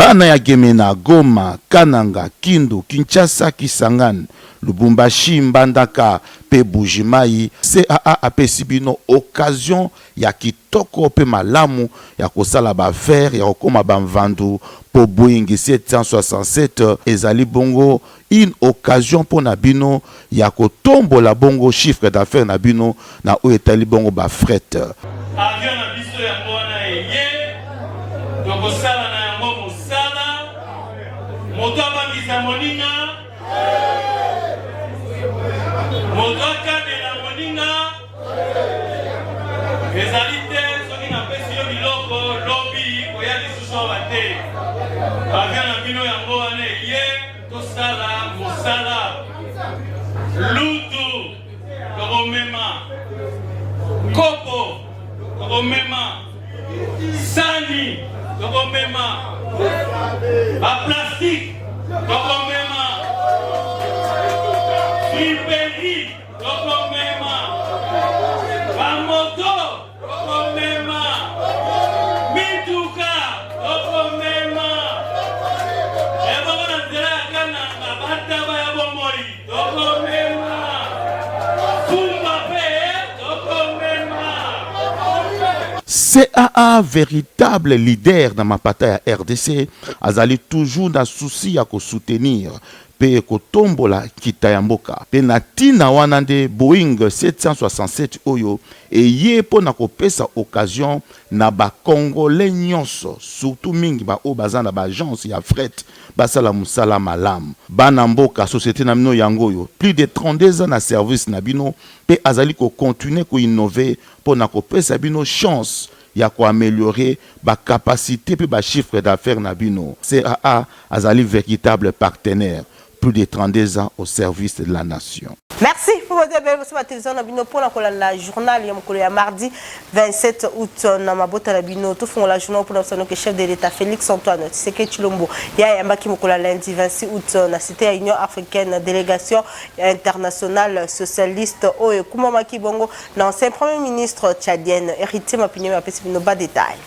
Bana ya Gemena, Goma, Kananga, Kindu, Kinshasa, Kisangani, Lubumbashi, Mbandaka pe Buji-Mayi, CAA apesi bino occasion ya kitoko pe malamu ya kosala ba affaires, ya kokoma ba mvandu po Boeing 767 ezali bongo une occasion pona bino ya kotombola bongo chiffre d'affaires na bino na oyo etali bongo ba fret. Avion na biso yango wana eye, tokosala na yango mosala, moto abangisa moninga, moto akanela moninga, ezali te soki napesi yo biloko lobi koya lisusu awa te. Avion na bino yango wana eye, tosala mosala lutu tokomema kopo tokomema sani tokomema baplastike tokomema friperi tokomema bamoto Tokomema mituka, tokomema ebongo na nzela ya Kananga, bataba ya bomoi, tokomema fumba pe tokomema. CAA veritable leader na mapata ya rdc azali toujours na souci ya ko soutenir mpe kotombola nkita ya mboka. Mpe na ntina wana nde Boeing 767 oyo eye mpo na kopesa occasion na ba Congolais nyonso, surtout mingi ba oyo baza na ba agences ya fret basala mosala malamu. Bana mboka, societe na bino yango oyo, plus de 32 ans na service na bino mpe azali ko continuer ko innover mpo na kopesa bino chance ya ko ameliorer ba capacites pe ba chiffres d'affaires na bino. CAA azali veritable partenaire, plus de 32 ans au service de la nation. Merci po boza ebele bosomba television na bino pona kolanda journal ya mokolo ya mardi 27 août na mabota na bino. Tofungola journal pona biso que chef de l'État Félix Antoine Tshisekedi Tshilombo ya ayambaki mokolo ya lundi 26 août na cité ya Union africaine délégation internationale socialiste oyo ekumamaki bongo Na ancien premier ministre tchadienne Heritier Mapinemi apesi bino ba details.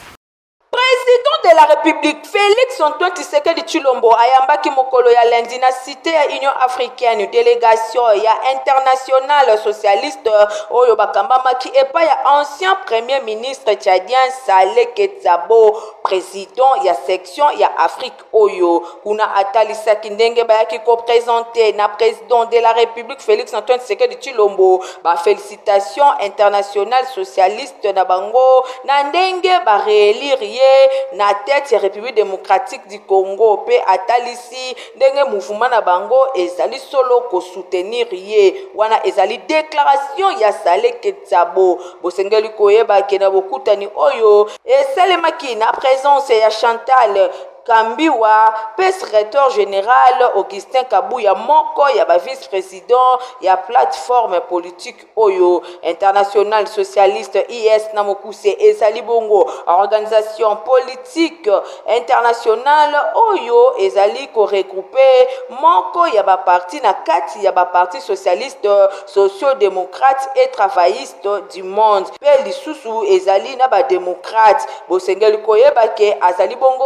President de la Republique Felix Antoine Tshisekedi Tshilombo ayambaki mokolo ya lundi na cite ya Union africaine delegation ya Internationale socialiste oyo bakambamaki epai ya ancien premier ministre tchadien Saleh Ketsabo, president ya section ya Afrique oyo kuna atalisaki ndenge bayaki ko presenter na president de la Republique Felix Antoine Tshisekedi Tshilombo ba felicitations internationales socialistes na bango na ndenge ba reelire ye na tete ya Republique democratique du Congo pe atalisi ndenge mouvement na bango ezali solo ko soutenir ye. Wana ezali declaration ya Saleh Ketsabo. Bosengeli koyeba ke na bokutani oyo esalemaki na presence ya Chantal Kambiwa mpe secretaire general Augustin Kabuya moko ya ba vice-president ya plateforme politique oyo Internationale Socialiste IS na mokuse ezali bongo organisation politique internationale oyo ezali ko regrouper moko ya ba partis na kati ya ba partis socialiste socio-democrate et travailliste du monde mpe lisusu ezali na ba democrates. Bosengeli koyeba ke azali bongo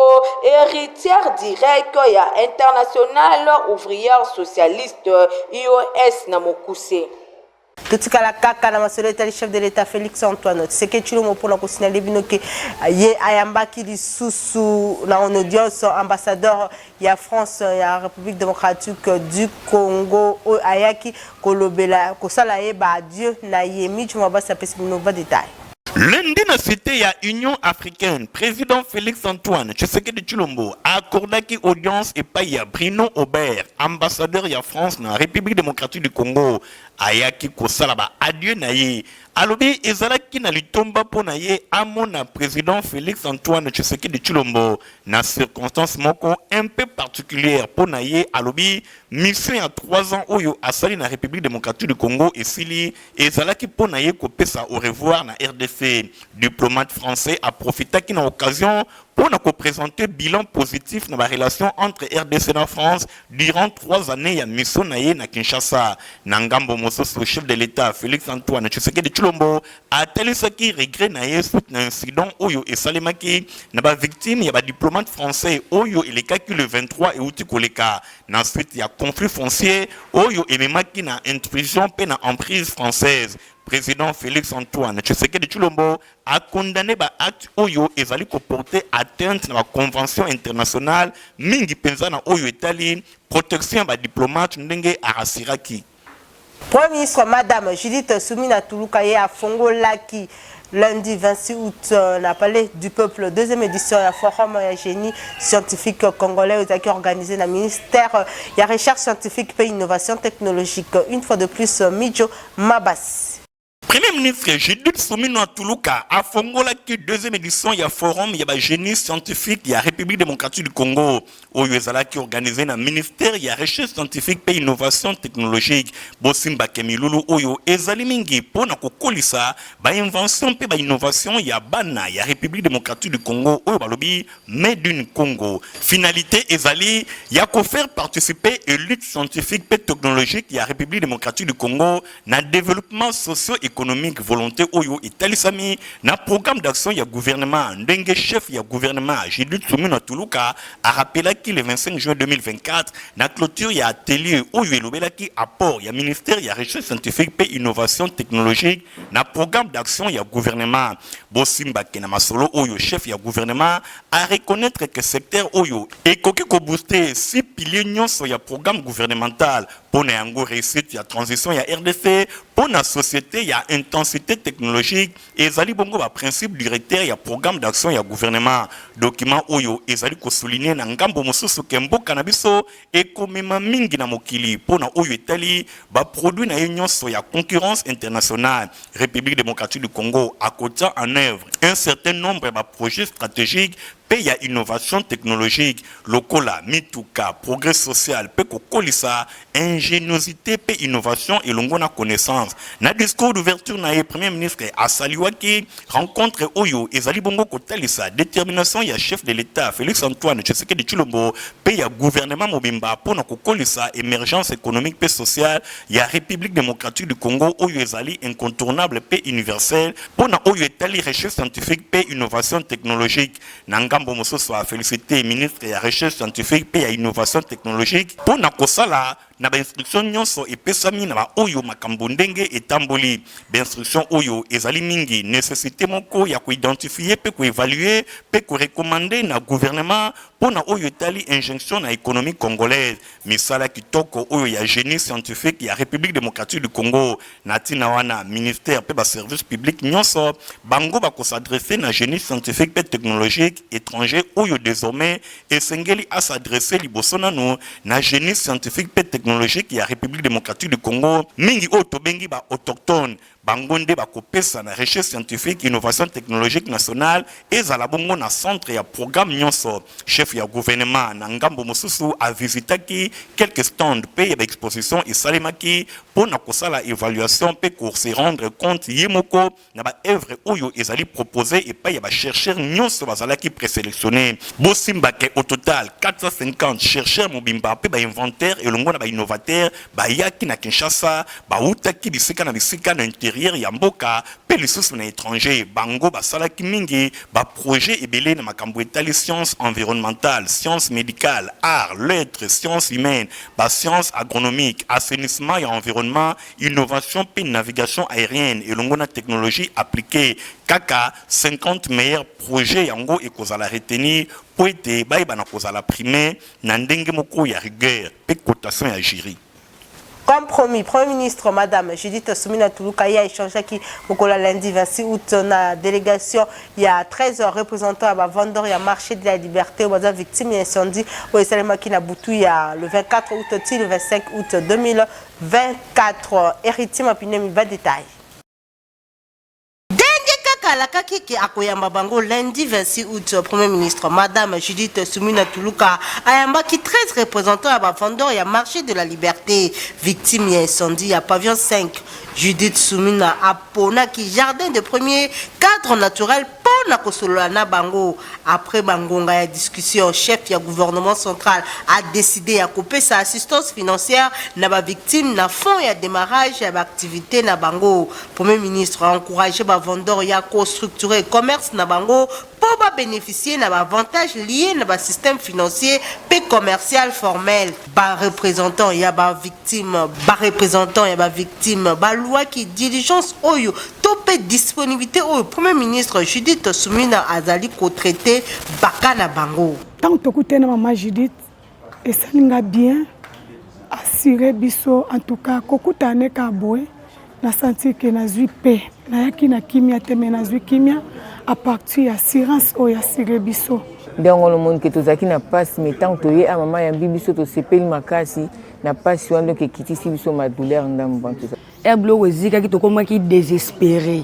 heritière direct ya Internationale ouvrière socialiste, IOS na mokuse. Totikala kaka na masolo etali chef de l'Etat Felix Antoine Tshisekedi Tshilombo mpona kosinale bino ke ye ayambaki lisusu na en audience ambassadeur ya France ya Republique democratique du Congo oyo ayaki kolobela kosala ye ba adieu na ye. Mitch Mwabasi apesi bino ba details. Lundi na cite ya Union africaine, president Felix Antoine Tshisekedi Tshilombo a accordaki audience epayi ya Bruno Aubert, ambassadeur ya France na Republique democratique du Congo. Ayaki kosala ba adieux na ye. Alobi ezalaki na litomba mpo na ye amona president Felix Antoine Tshisekedi Tshilombo na circonstance moko un peu particulière mpo na ye. Alobi mission ya 3 ans oyo asali na Republique democratique du Congo esili, ezalaki mpo na ye kopesa au revoir na rdc. RDC. Diplomate français aprofitaki na occasion mpo na kopresente bilan positif na barelation entre RDC na France durant 3 années ya mission na ye na Kinshasa. Na ngambo mosusu, chef de l'État Félix Antoine Tshisekedi Tshilombo atalisaki regret na ye suite na incident oyo esalemaki na bavictime ya badiplomate français oyo elekaki le 23 euti koleka, na suite ya conflit foncier oyo ememaki na intrusion mpe na emprise française. Président Félix Antoine Tshisekedi Tshilombo a condamné baacte oyo ezali koporter atteinte na baconvention internationale, mingi mpenza na oyo etali protection ya badiplomate, ndenge arassuraki. Premier ministre Madame Judith Suminwa Tuluka ye afongolaki lundi 26 août na Palais du Peuple deuxième édition ya forum ya génie scientifique congolais ezalaki organisé na ministère ya Recherche scientifique pe Innovation technologique. Une fois de plus, Mijo Mabasi. Premier ministre Judith Suminwa Tuluka afongolaki deuxième édition ya forum ya bagénie scientifique ya République démocratique du Congo oyo ezalaki organisé na ministère ya Recherche scientifique mpe Innovation technologique. Bosimbake milulu oyo ezali mingi mpo na kokolisa bainvention mpe bainnovation ya bana ya République démocratique du Congo oyo balobi Made in Congo. Finalité ezali ya kofaire participer élite scientifique mpe technologique ya République démocratique du Congo na développement socio-économique, volonté oyo etalisami na programme d'action ya gouvernement, ndenge chef ya gouvernement Judith Suminwa Tuluka arappelaki le 25 juin 2024 na clôture ya atelier oyo elobelaki apport ya ministère ya Recherche scientifique mpe Innovation technologique na programme d'action ya gouvernement. Bosimbake na masolo oyo, chef ya gouvernement a reconnaître que secteur oyo ekoki kobooster six piliers nyonso ya programme gouvernemental. Mpo na yango, réussite ya transition ya RDC mpo na société ya intensité technologique ezali bongo baprincipe directeur ya programme d'action ya gouvernement, document oyo ezali kosouligner na ngambo mosusu ke mboka na biso ekomema mingi na mokili mpo na oyo etali baproduit na ye nyonso ya concurrence internationale. République démocratique du Congo akotia en œuvre un certain nombre ya baprojet stratégique mpe ya innovation technologique lokola mituka, progrès social mpe kokolisa ingéniosité mpe innovation elongo na connaissance. Na discours d'ouverture na ye, premier ministre asaluaki rencontre oyo ezali bongo kotalisa détermination ya chef de l'État Félix Antoine Tshisekedi Tshilombo mpe ya gouvernement mobimba mpona kokolisa émergence économique mpe sociale ya République démocratique du Congo, oyo ezali incontournable mpe universel mpona oyo etali recherche scientifique mpe innovation technologique. Na ngambo mosusu, afélicité ministre ya Recherche scientifique mpe ya Innovation technologique mpona kosala na bainstruction nyonso epesami na baoyo makambo ndenge etamboli. Bainstruction oyo ezali mingi nécessité moko ya koidentifier mpe koévaluer mpe korecommander na gouvernement mpona oyo etali injection na économie congolaise, misala kitoko oyo ya génie scientifique ya République démocratique du Congo. Na ntina wana, ministère mpe baservice public nyonso bango bakos'adresser na génie scientifique mpe technologique étranger oyo désormais esengeli as'adresser liboso nanu na génie scientifique mpe technologique ya République démocratique du Congo, mingi oyo tobengi baautochtone. Bango nde bakopesa na recherche scientifique, innovation technologique nationale ezala bongo na centre ya programme nyonso. Chef ya gouvernement na ngambo mosusu avisitaki quelques stands mpe ya baexposition esalemaki mpo na kosala évaluation mpe kose rendre compte ye moko na baœuvre oyo ezali proposé epai ya bachercheur nyonso bazalaki présélectionné. Bosimbake au total 450 chercheurs mobimba mpe bainventeur elongo na bainnovateur bayaki na Kinshasa, bautaki bisika na bisika na intérieur ya mboka mpe lisusu na étranger. Bango basalaki mingi baprojet ebele na makambo etali science environnementale, science médicale, art, lettres, science humaine, bascience agronomique, assainissement ya environnement, innovation mpe navigation aérienne elongo na technologie appliquée. Kaka 50 meilleurs projets yango ekozala retenir mpo ete bayeba na kozala primé na ndenge moko ya rigueur mpe cotation ya jury. Comme promis, Premier ministre Madame Judith Suminwa Tuluka a échangé qui mokolo lundi 26 août na délégation ya 13 représentants ya bavendeur ya marché de la Liberté baza victime ya incendie oyo esalemaki na butu ya le 24 août ti le 25 août 2024. Héritier Mapinemi, ba détail. Ndenge kaka. Alakaki ke akoyamba bango lundi 26 août. Premier ministre Madame Judith Suminwa Tuluka ayambaki 13 représentants ya ba vendeurs ya marché de la liberté victime ya incendie ya pavillon 5. Judith Suminwa aponaki jardin de premier cadre naturel mpo na kosolola na bango. Après ba ngonga ya discussion, chef ya gouvernement central a decider ya kopesa assistance financière na ba victimes na fonds ya demarrage ya ba activites na bango. Premier ministre a encourager ba vendeurs ya ko structurer commerce na bango mpo ba beneficier na ba avantages lies na ba systèmes financiers mpe commercial formel. Ba representants ya ba victimes, ba representants ya ba victimes baluaki diligence oyo to mpe disponibilite oyo Premier ministre Judith Suminwa azali ko traiter ba cas na bango. Tango tokutani na mama Judith esali nga bien, assurer biso en tout cas kokutana ne kaka boye na sentir que nazui paix, nayaki na kimia te mais nazui kimia à partir ya assurance oyo assurer biso. Nde yango wana omoni ke tozalaki na pasi mais tango toye awa mama ayambi biso tosepeli makasi na pasi wana donc ekitisi biso ma douleur ndambu bantu. Heure biloko ezikaki tokomaki desespere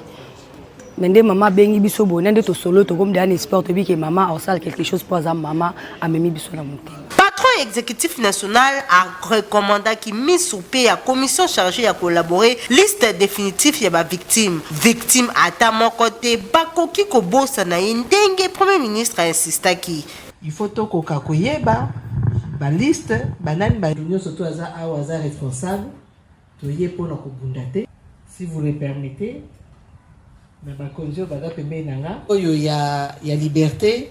mais nde mama abengi biso boye na nde tosolo tokomi deja na espoir toyebi ke mama akosala quelque chose mpo aza mama amemi biso na motema. Patron executif national a recommandaki mise sur pied ya commission chargee ya ko elaborer liste definitif ya ba victimes. Victime ata moko te bakoki kobosana ye ndenge Premier ministre a insistaki. Il faut tokoka koyeba ba liste banani ba. Nionso tout aza awa aza responsable. Toye pona kobunda te. Si vous le permettez, na bakonzi oyo baza pembeni na nga. Oyo ya ya liberte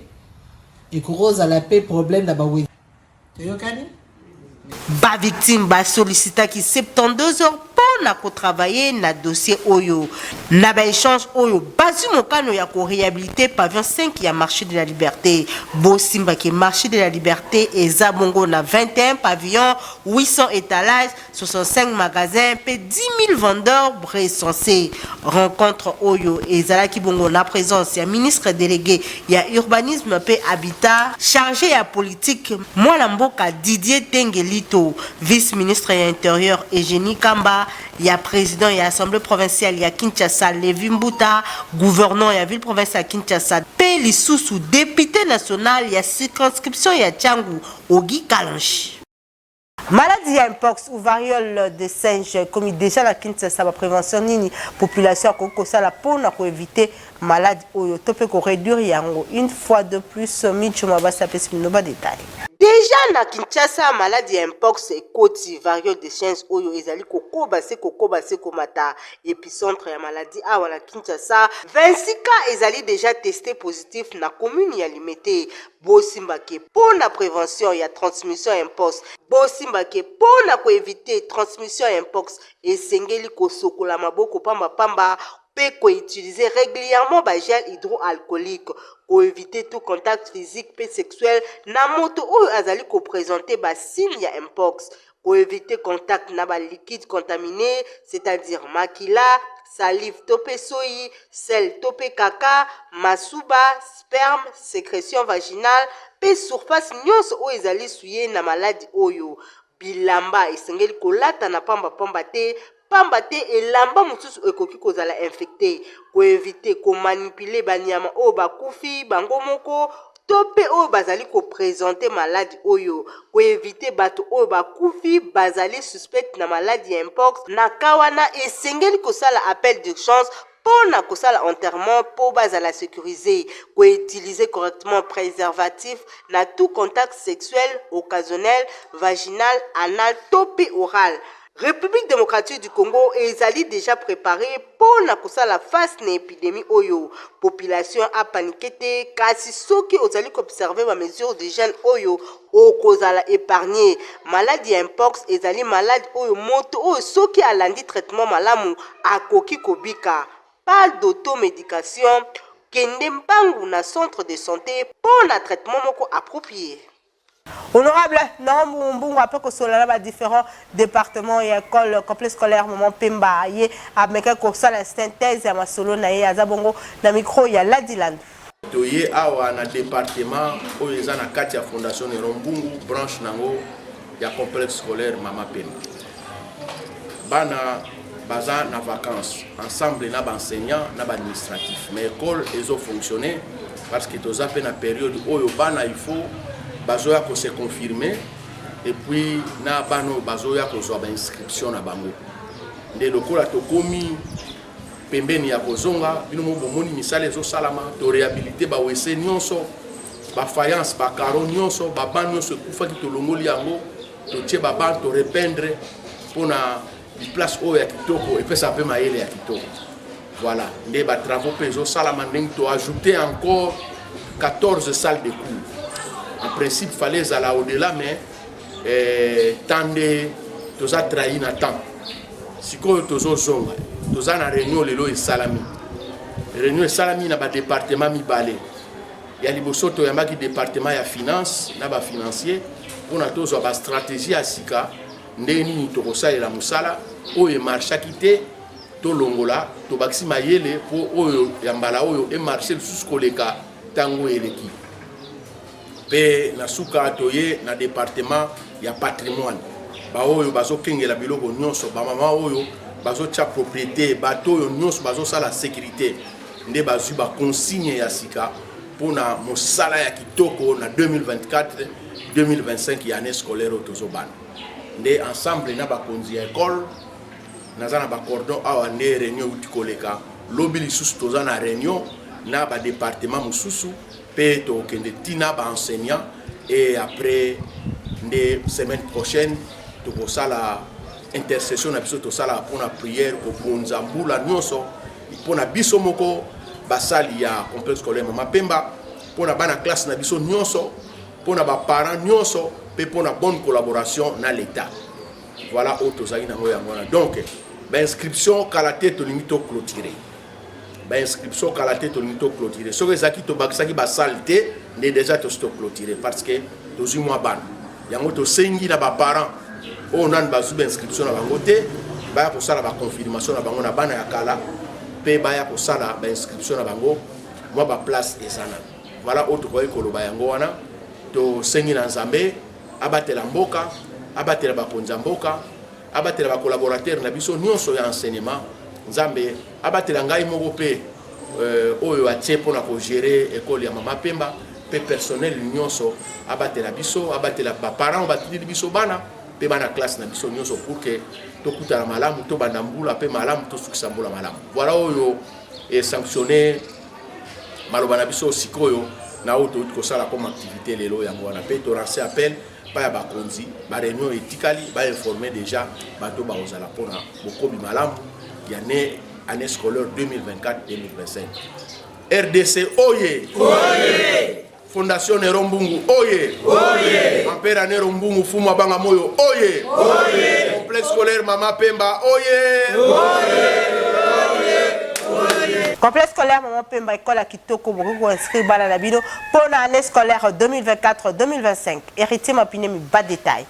ekoki kozala pe problème na ba wenze. Toyokani? Ba victimes ba sollicitaki 72 heures mpo na ko travailler na dossier oyo. Na ba echanges oyo, bazwi mokano ya ko rehabiliter pavillon 5 ya Marche de la Liberte. Bosimba ke Marche de la Liberte eza bongo na 21 pavillons, 800 etalages, 65 magasins mpe 10 000 vendeurs recenses. Rencontre oyo ezalaki bongo na presence ya ministre delegue ya Urbanisme mpe Habitat, charge ya politique mwana mboka Didier Tenge Lito, vice-ministre ya Interieur Eugenie Kamba, ya president ya Assemblee provinciale ya Kinshasa Levy Mbuta, gouverneur ya ville-province ya Kinshasa mpe lisusu depute national ya circonscription ya Tshangu Auguy Kalonji. Maladie ya mpox ou variole de singe ekomi dejà na Kinshasa, ba prevention nini population akoki kosala po na ko eviter malade oyo to pe ko reduire yango? Une fois de plus Micho Mabasi apesi bino ba details. Dejà na Kinshasa maladi ya mpox ekoti, variole de singe oyo ezali kokoba se kokoba se komata. Epicentre ya maladie awa na Kinshasa, 26 cas ezali dejà teste positif na commune ya Limete. Bosimba ke po na prevention ya transmission ya mpox, bosimba ke po na ko eviter transmission ya mpox, esengeli kosokola maboko pamba pamba pe ko utiliser regulierement ba gel hydroalcoolique, ko eviter tout contact physique pe sexuel na moto oyo azali ko presenter ba signes ya mpox, ko eviter contact na ba liquides contamines, c'est-à-dire makila, salive to pe soyi, selles to pe kaka, masuba, sperme, secretion vaginale, pe surface nionso oyo ezali souiller na maladi oyo. Bilamba esengeli kolata na pamba pamba te, pamba te elamba mosusu ekoki kozala infecte. Ko eviter ko manipuler ba nyama oyo bakufi bango moko to pe oyo bazali ko presenter maladi oyo. Ko eviter bato oyo bakufi bazali suspect na maladi ya mpox, na cas wana esengeli kosala appel d'urgence po na kosala enterrement po bazala securise. Ko utiliser correctement preservatif na tout contact sexuel occasionnel, vaginal, anal to pe oral. Republique democratique du Congo ezali dejà preparer po na kosala face na epidemie oyo. Population a paniquer te kasi soki ozali ko observer ba mesures d'hygiène oyo okozala epargner. Maladi ya mpox ezali maladi oyo moto oyo soki alandi traitement malamu akoki kobika. Pas d'automedication, kende mbangu na centre de sante po na traitement moko approprie. Honorable Naombu Mbungu après kosolola na ba différents départements ya école complexe scolaire Maman Pemba ye amekaki kosala synthèse ya masolo na ye aza bongo na micro ya Ladi Landu. Toye awa na departement oyo eza na kati ya Fondation Neron Mbungu, branche nango ya complexe scolaire Mama Pemba. Bana baza na vacances ensemble na ba enseignants na ba administratifs, mais école ezo fonctionner parce que toza pe na période oyo bana il faut bazoya ko se confirmer et puis na bana oyo bazoya kozwa ba inscription na bango. Nde lokola tokomi pembeni ya kozonga, bino moko bomoni misala ezosalama, to réhabiliter ba WC nyonso, ba faïence, ba carreaux nyonso, ba bancs nyonso ekufaki tolongoli yango, totie ba bancs, to repeindre mpona biplace oyo ya kitoko epesaka mpe mayele ya kitoko. Voilà nde ba travaux mpe ezosalama ndenge to ajouter encore 14 salles de cours. En principe fallait ezala au-delà, mais eh, temps nde toza trahi na temps. Sikoyo tozozonga, toza na réunion lelo esalami. Réunion esalami na ba département mibale. Ya liboso toyambaki département ya finance na ba financier mpona tozwa ba stratégie ya sika ndenge nini tokosalela mosala oyo emarchaki te, tolongola tobakisi mayele mpo oyo ya mbala oyo emarche lisusu koleka ntango eleki. Mpe na suka toye na departement ya patrimoine, baoyo bazokengela biloko nyonso, bamama oyo bazotia propriété, bato oyo nyonso bazosala sécurité, nde bazwi baconsigne ya sika mpona mosala ya kitoko na 2024 2025 ya année scolaire oyo tozobanda. Nde ensemble na bakonzi ya école, naza na bacordon awa nde réunion euti koleka. Lobi lisusu toza na réunion na badepartement mosusu mpe tokokende ntina baenseignant, et après nde semaine prochaine tokosala intercession na biso tosalaka mpona prière kobonza mbula nyonso mpona biso moko basali ya complexe scolaire Mama Pemba, mpona bana classe na biso nyonso, mpona baparent nyonso mpe mpona bonne collaboration na l'État. Voilà oyo tozali nango yango wana. Donc bainscription kala te tolingi toclôturer bainscription, kala te tolingi toclôturer. Soki ezalaki tobakisaki basale te, nde déjà tosi toclôturer parce que tozwi mwa bana. Yango tosengi na baparent oyo nani bazwi bainscription na bango te, baya kosala baconfirmation na bango na bana ya kala mpe baya kosala bainscription na bango, mwa baplace eza nano. Voilà oyo tokoki koloba yango wana. Tosengi na Nzambe abatela mboka, abatela bakonzi ya mboka, abatela bacollaborateur na biso nyonso ya enseignement. Nzambe abatela ngai moko mpe oyo atie mpona kogérer ekole ya Mama Pemba mpe personnel nyonso. Abatela biso, abatela baparent oyo batindeli biso bana mpe bana classe na biso nyonso, pour que tokutana malamu, tobanda mbula mpe malamu, tosukisa mbula malamu. Voilà oyo esanctionne maloba na biso sikoyo na oyo touti kosala comme activité lelo yango wana. Mpe tolance appel pa ya bakonzi, baréunion etikali bainforme déjà bato bakozala mpona bokobi malamu ya ne année scolaire 2024 2025. RDC oye, oye! Fondation Nero Mbungu oye, oye! Ampera Nero Mbungu Fumu Abanga Moyo oye, oye! Complexe scolaire Mama Pemba oye, oye! Complexe scolaire Mama Pemba, école ya kitoko, bokoki koinscrire bana na bino mpona année scolaire 2024-2025. Héritier Mapine mi ba détail.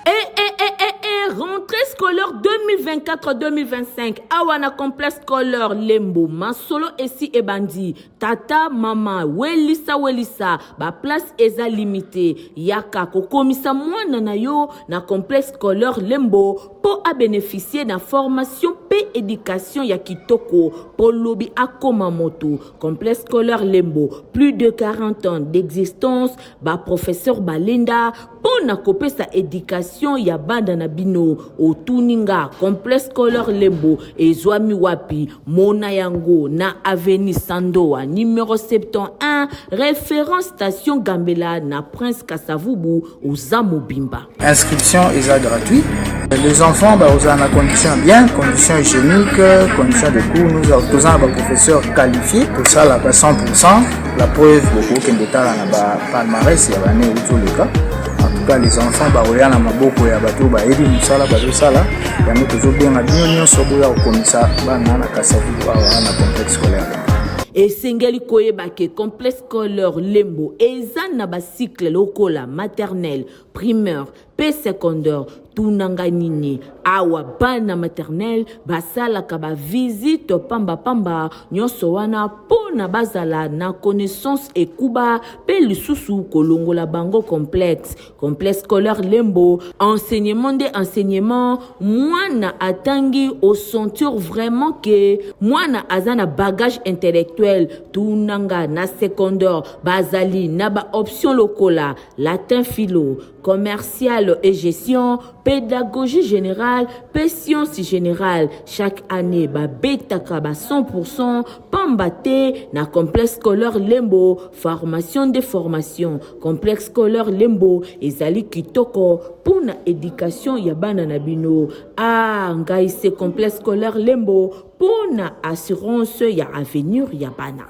Eh, eh, eh, eh, eh, rentrée scolaire 2024-2025 awa na complexe scolaire Lembo, masolo esi ebandi. Tata, mama, welisa welisa, baplace eza limité. Yaka kokomisa mwana na yo na complexe scolaire Lembo mpo abénéficie na formation mpe éducation ya kitoko mpo lobi akoma moto. Complexe scolaire Lembo, plus de 40 ans d'existence, baprofesseur balenda mpo na kopesa éducation ya bana na bino. Otuni nga, complexe scolaire Lembo ezwami wapi? Mona yango na avenue Sandoa numéro 71, référence station Gambela na Prince Kasavubu. Oza mobimba. Inscription eza gratuit. Les enfants, bah, oza na condition bien, condition hygiénique, condition de cours. Nous toza na baprofesseur qualifié, tosalaka 100. La preuve, bokokende tala na bapalmarès ya bane euti oleka. En tout cas, les enfants bakoya na maboko ya bato oyo bayebi mosala bazosala yango. Tozobenga bino nyonso, boya kokomisa bana na Kasavubu awa na complexe scolaire. Esengeli koyeba ke complexe scolaire Lembo eza na bacycle lokola maternelle, primaire. mpe secondaire. Tuna ngai nini? Awa bana maternelle basalaka ba visite pamba pamba, nyonso wana mpo na bazala na connaissance ekuba mpe lisusu kolongola bango complexe. Complexe scolaire Lembo, enseignement nde enseignement, mwana atangi o sentir vraiment que mwana aza na bagage intellectuel. Tuna nga na secondaire bazali na ba option lokola latin philo, commercial et gestion, pédagogie générale pe science générale. Chaque année babetaka ba 100% pamba te na complexe scolaire Lembo, formation nde formation. Complexe scolaire Lembo ezali kitoko mpo na education ya bana na bino. Ah, ngai se complexe scolaire Lembo mpo na assurance ya avenir ya bana.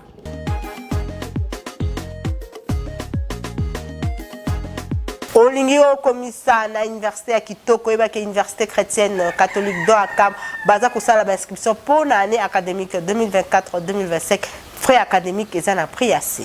Olingi okomisa na université ya kitoko, oyebaki université chrétienne catholique do akam baza kosala ba inscription mpo na année académique 2024-2025. Frais académique eza na prix ya se.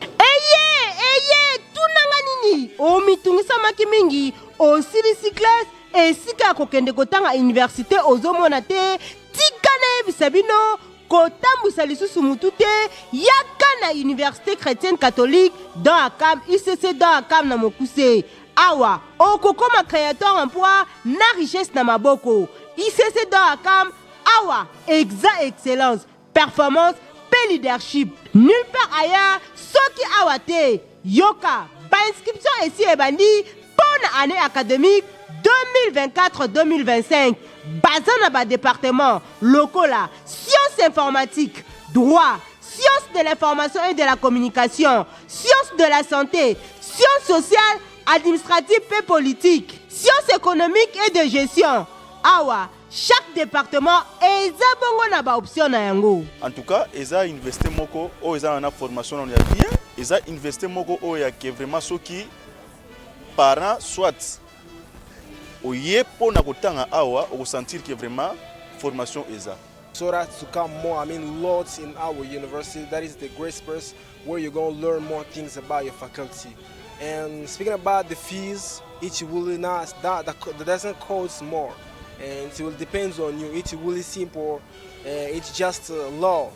Eye, eye, tuna nga nini? Omitungisamaki mingi, osilisi classe, esika ya kokende kotanga universite ozomona te. Tika nayebisa bino, kotambwisa lisusu mutu te, yaka na Universite Chretienne Catholique dans Akam, UCC dans Akam na mokuse. Awa, okokoma createur emploi na richesse na maboko. UCC dans Akam, awa, exa excellence. Performance pe leadership nulle part ailleurs soki awa te. Yoka, ba inscriptions esi ebandi po na annee academique 2024-2025. Baza na ba departements lokola sciences informatiques, droit, sciences de l'information et de la communication, sciences de la sante, sciences sociales, administratives pe politiques, sciences economiques et de gestion. Awa Chaque departement eza bongo na ba options na yango. En tout cas eza université moko oyo eza na formation nanu ya bien, eza université moko oyo ya ke vraiment soki parent soit oye pona kotanga awa oko sentir que vraiment formation eza. So that to come more, I mean lots in our university, that is the great space where you're going to learn more things about your faculty. And speaking about the fees, it will not, that, that doesn't cost more. And it will depends on you. It's really simple. It's just a low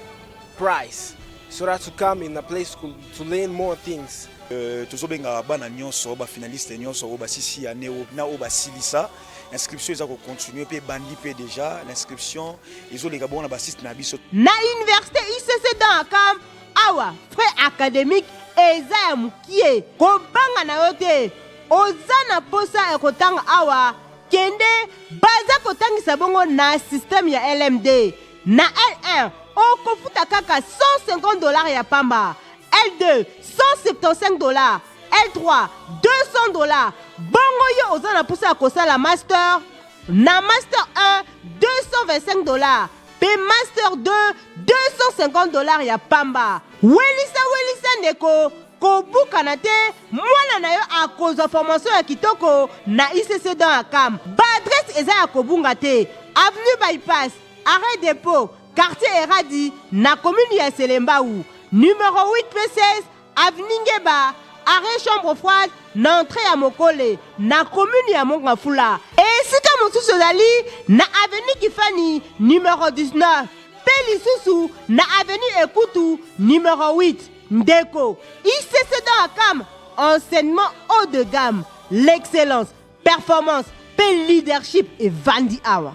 price. So that to come in a place to, to learn more things. Euh, tozobenga bana nyonso bafinaliste nyonso oyo basisi année oyo na oyo basilisa inscription eza kocontinue mpe ebandi mpe déjà l'inscription ezoleka bongo na basite na biso. Na université ICC dans Akam, awa frais academique eza ya mukie, kobanga na yo te, oza na posa ya kotanga awa, kende baza kotangisa bongo na système ya LMD. Na L1 okofuta kaka 150 dollars ya pamba, L2 175 dollars, L3 200 dollars. Bongo yo oza na posa ya kosala master? Na master 1 225 dollars pe master 2 250 dollars ya pamba. Welisa welisa ndeko, kobukana te, mwana na yo akozwa formation ya kitoko na ICC dans Akam. Ba adresse eza ya kobunga te, avenue Bypass, arret depot, quartier Eradi na commune ya Selembao, numero 8 pe 16, Avenue Ngeba, arret chambre froide na entree ya Mokole na commune ya Mont Ngafula. Esika mosusu ezali na avenue Kifani numero 19 mpe lisusu na avenue Ekutu numero 8. Ndeko, ICC dans Akam, enseignement haut de gamme, l'excellence, performance mpe leadership evandi awa.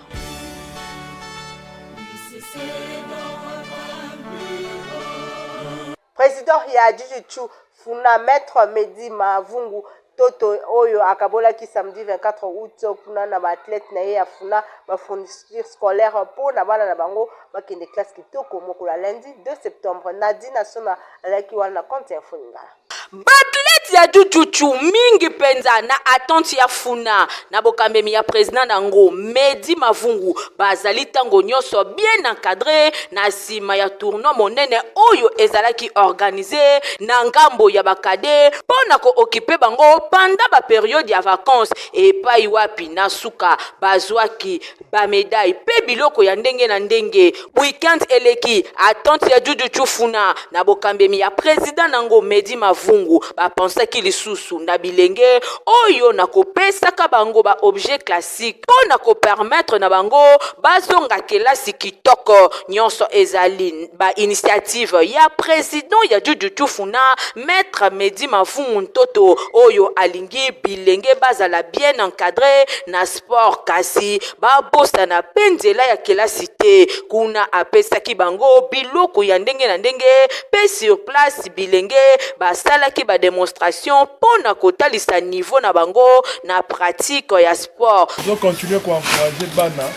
President ya Jujutsu Funa Maitre Medy Mavungu Toto oyo akabolaki samedi 24 août kuna na ba athlètes na ye ya Funa ba fournitures scolaires mpo na bana na bango bakende classe kitoko mokolo ya lundi 2 septembre. Nadine Sona azalaki wana na compte ya Info Lingala. Ba-athlètes ya Jujutsu mingi mpenza na attente ya Funa na bokambemi ya president na yango Medy Mavungu bazali ntango nyonso bien encadres na nsima ya tournoi monene oyo ezalaki organise na ngambo ya ba cadets mpo na ko occuper bango pendant ba periodes ya vacances epayi wapi na suka bazwaki ba medailles mpe biloko ya ndenge na ndenge. Week-end eleki, attente ya Jujutsu Funa na bokambemi ya president na yango Medy Mavungu ba pensionnaires. Alamusaki lisusu na bilenge oyo na kopesaka bango ba objets classiques mpo na ko permettre na bango bazonga kelasi kitoko. Nionso ezali ba initiatives ya president ya Juju na maitre Medy Mavungu Ntoto oyo alingi bilenge bazala bien encadres na sport kasi babosana mpe nzela ya kelasi te. Kuna apesaki bango biloko ya ndenge na ndenge mpe sur place bilenge basalaki ba demonstration mpo na kotalisa niveau na bango na pratique ya sport. Tozo continuer ko encourager bana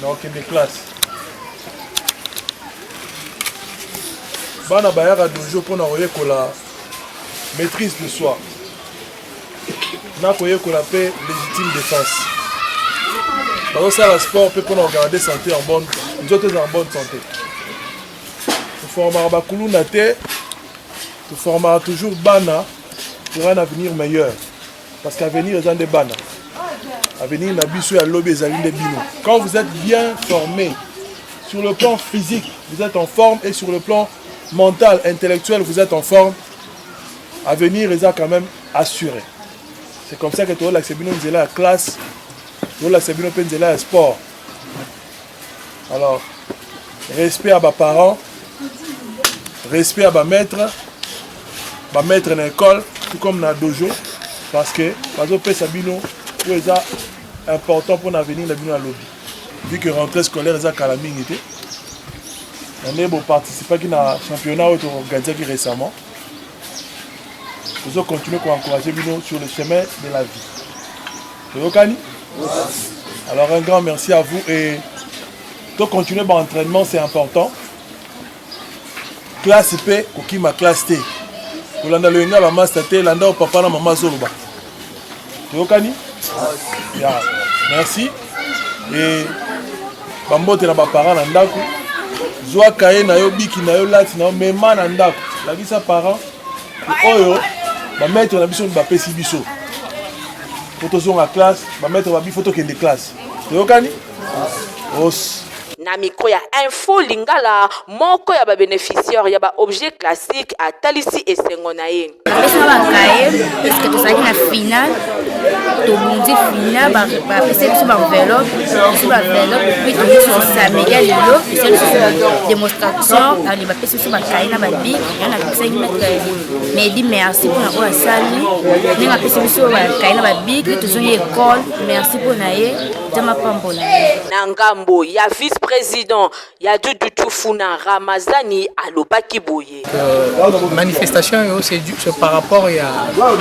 na kokende classe. Bana bayaka dojo mpo na koyekola maîtrise de soi na koyekola mpe légitime défense. Bazosala sport mpe mpo na kogarder santé en bonne nzoto ezala en bonne santé. Toformaka bakuluna te, toformaka toujours bana pour un avenir meilleur. Parce qu'avenir eza nde bana. Avenir na biso ya lobi ezali nde bino. Quand vous êtes bien formé sur le plan physique, vous êtes en forme et sur le plan mental, intellectuel, vous êtes en forme. Avenir eza quand même assuré. C'est comme ça que tolakisa bino nzela ya classe, tolakisa bino mpe nzela ya sport. Alors, respect à ba parents, respect à ba maîtres, ba maîtres na école, tout comme na dojo, parce que bazopesa bino oyo eza important pour l'avenir na bino ya lobi. Vu que rentrée scolaire eza kala mingi te, na ndenge boparticipaki na championnat oyo toorganisaki récemment, tozo continuer koencourager bino sur le chemin de la vie. Toyokani? Alors un grand merci à vous et to continuer ba entraînement c'est important. Classe pe kokima classe te. Kolanda loyenga ba master te, landa o papa na mama zoloba. Toyokani? Ya, merci. Et bambote na ba parents na ndako. Zwa kaye na yo, biki na yo, lati na yo, mema na ndako. Lakisa parents oyo ba maître na biso bapesi biso po tozonga classe, ba maître babi fo tokende classe. Toyokani? Os. Na micro ya Info Lingala, moko ya ba beneficiaires ya ba objets classiques atalisi esengo na ye. Bapesi nga ba cahier parce que tozalaki na finale, tobundi finale, bapesi biso ba enveloppe, biso ba enveloppe puis toye lisusu samedi ya lelo tosali lisusu démonstration, allez bapesi biso ba cahier na ba bic. Nga napesaki maître Medi merci mpona oyo asali ndenge apesi biso ba cahier na ba bic tozongi école, merci mpona ye, Nzambe apambola ye. Na ngambo ya vice-president ya Dudu Tufuna Ramazani alobaki boye. Manifestation oyo c'est du, c'est par rapport ya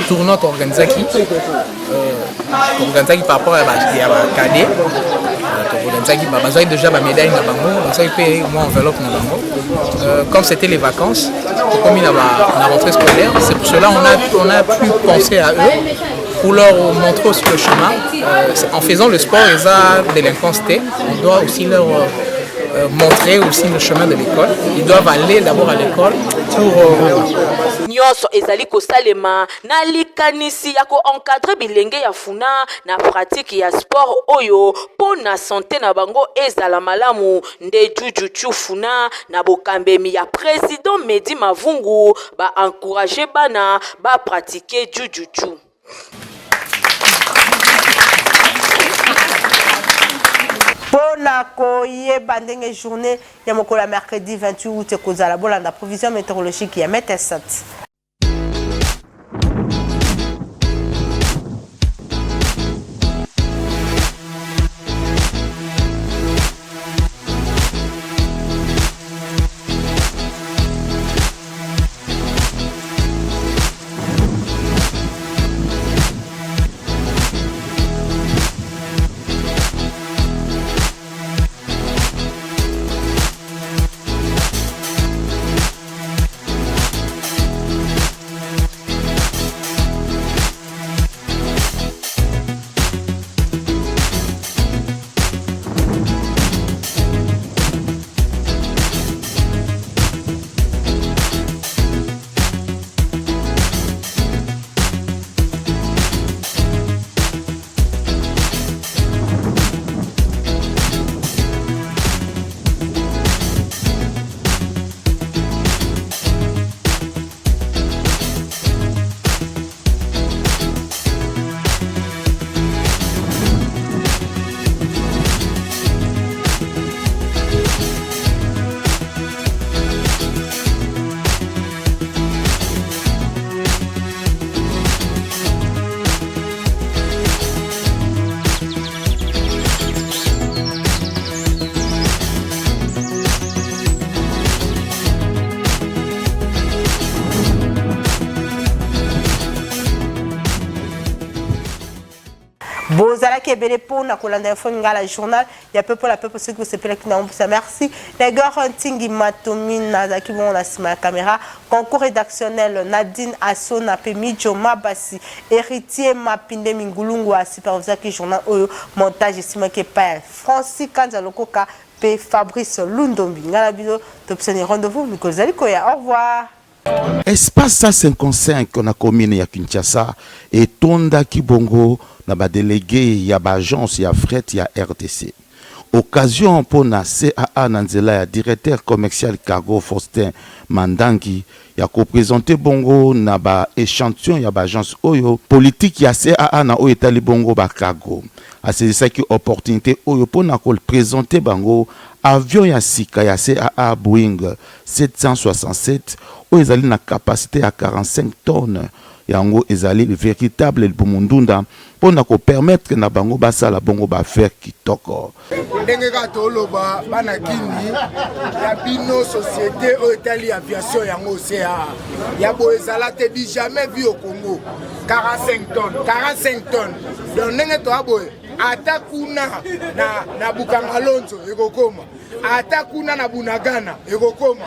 tournoi toorganisaki toorganisaki par rapport ya ba, ya ba cadet toorganisaki bazwaki déjà ba médaille na bango, bazwaki mpe mwa enveloppe na bango. Comme c'était les vacances, tokomi na, ba, na rentrée scolaire, c'est pour cela on a pu penser à eux pour leur montrer aussi le chemin. En faisant le sport, ils ont délinquance T. On doit aussi leur montrer aussi le chemin de l'école. Ils doivent aller d'abord à l'école pour Nyonso ezali kosalema na likanisi ya ko encadrer bilenge ya Funa na pratique ya sport oyo mpo na sante na bango ezala malamu. Nde Juju Chu Funa na bokambemi ya president Medy Mavungu ba encourager bana ba pratiquer Juju Chu. Mpo na koyeba ndenge journee ya mokolo ya mercredi 28 août ekozala, bolanda prevision meteorologique ya Meteosat. Bozalaki ebele po na kolanda Info Lingala journal ya peuple la peuple soki bosepelaki na yango merci. D'ailleurs Ntingi Matomina azalaki bongo na sima ya camera, concours rédactionnel Nadine Asona pe Midjo Mabasi, Héritier Mapinde Mingulungu a supervisaki journal oyo, montage esimaki epai ya Francis Kanza Lokoka pe Fabrice Lundombi. Ngai na bino topesani rendez-vous mikolo ezali koya. Au revoir. Espace 155 na commune ya Kinshasa etondaki bongo na ba delegues ya ba agences ya fret ya rdc. Occasion mpo na CAA na nzela ya directeur commercial cargo Faustin Mandangi ya ko presenter bongo na ba echantillons ya ba agences oyo politique ya CAA na oyo etali bongo ba cargo. Asaisissaki opportunite oyo mpo na ko presenter bango avion ya sika ya CAA Boeing 767 oyo ezali na capacite ya 45 tonnes, yango ezali veritable libumu ndunda mpo na ko permettre na bango basala bongo ba affaires kitoko. Ndenge kaka toloba bana kini ya bino société oyo etali aviation yango CAA ya boye ezala te du jamais vu au Congo 45 tonnes 45 tonnes donc ndenge toya boye ata kuna na, na Bukangalonzo ekokoma ata kuna na Bunagana ekokoma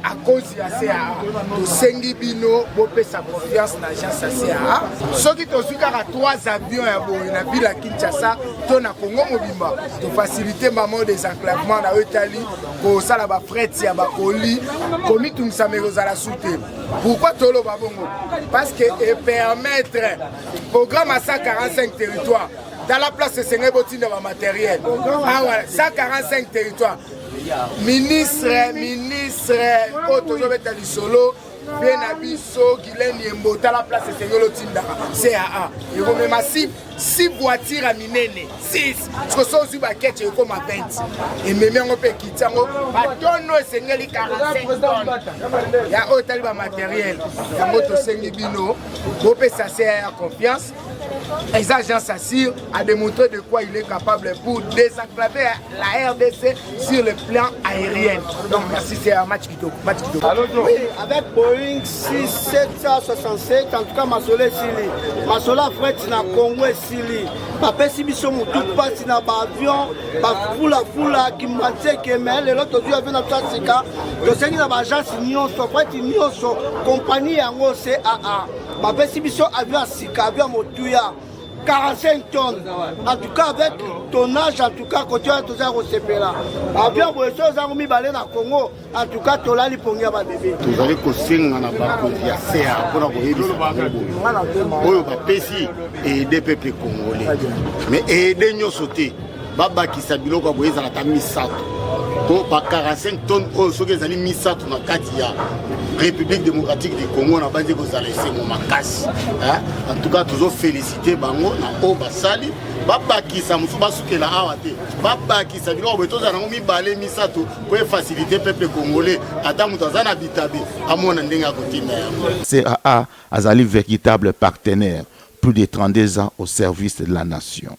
à cause ya CAA. Tosengi bino bopesa confiance na agence ya CAA. Soki tozwi kaka 3 avions ya boye na ville ya Kinshasa to na Congo mobimba, tofacilite mamo désenclavement na oyo etali kosala bafret ya bakoli, komitungisama ekozala su te. Pourquoi toloba bongo? Parce que epermettre programme ya 145 territoire tala place esengeli botinda ba materiel awa 145 territoire ministre ministre oyo tozobeta lisolo mpe na biso Guylaine Yembo tala place esengeli otindaka CAA ekomema si si voiture ya minene 6 siko so ozwi baketche ekoma 20 ememi yango mpe ekiti yango batono esengeli 45 tonne ya oyo etali bamateriel yango tosengi bino bopesa CAA confiance Eza agence assure a démontré de quoi il est capable pour désenclaver la RDC sur le plan aérien. Donc merci, c'est un match kitoko. Match kitoko. Oui, avec Boeing 6767, en tout cas masolo esili. Masolo ya fret na Congo esili. Bapesi biso motu mpasi na baavion, bafulafula, kimbanseke, mais lelo tozwi avion na biso ya sika. Tosengi na baagence nyonso, fret nyonso, compagnie yango CAA. Bapesi biso avion ya sika, avion ya motuya 45 tonnes. En tout cas avec tonnage, en tout cas côté wana toza kosepela. Avion boye so ozango mibale na Congo, en tout cas tolali pongi ya babebe. Tozali kosenga na bakonzi ya CA mpona koyebisa bango boye oyo bapesi aide peuple congolais, mais aide nyonso te, babakisa biloko ya boye ezala ata misato po ba 45 tonnes oyo soki ezali misato na kati ya République démocratique du Congo na banzi kozala esengo makasi. En tout cas tozo féliciter bango na oyo basali, babakisa mosusu basukela awa te, babakisa biloko boye tozala nango mibale misato po efacilite peuple congolais, ata moto aza na bitabe amona ndenge akotinda yango. CAA azali veritable partenaire plus de 32 ans au service de la nation.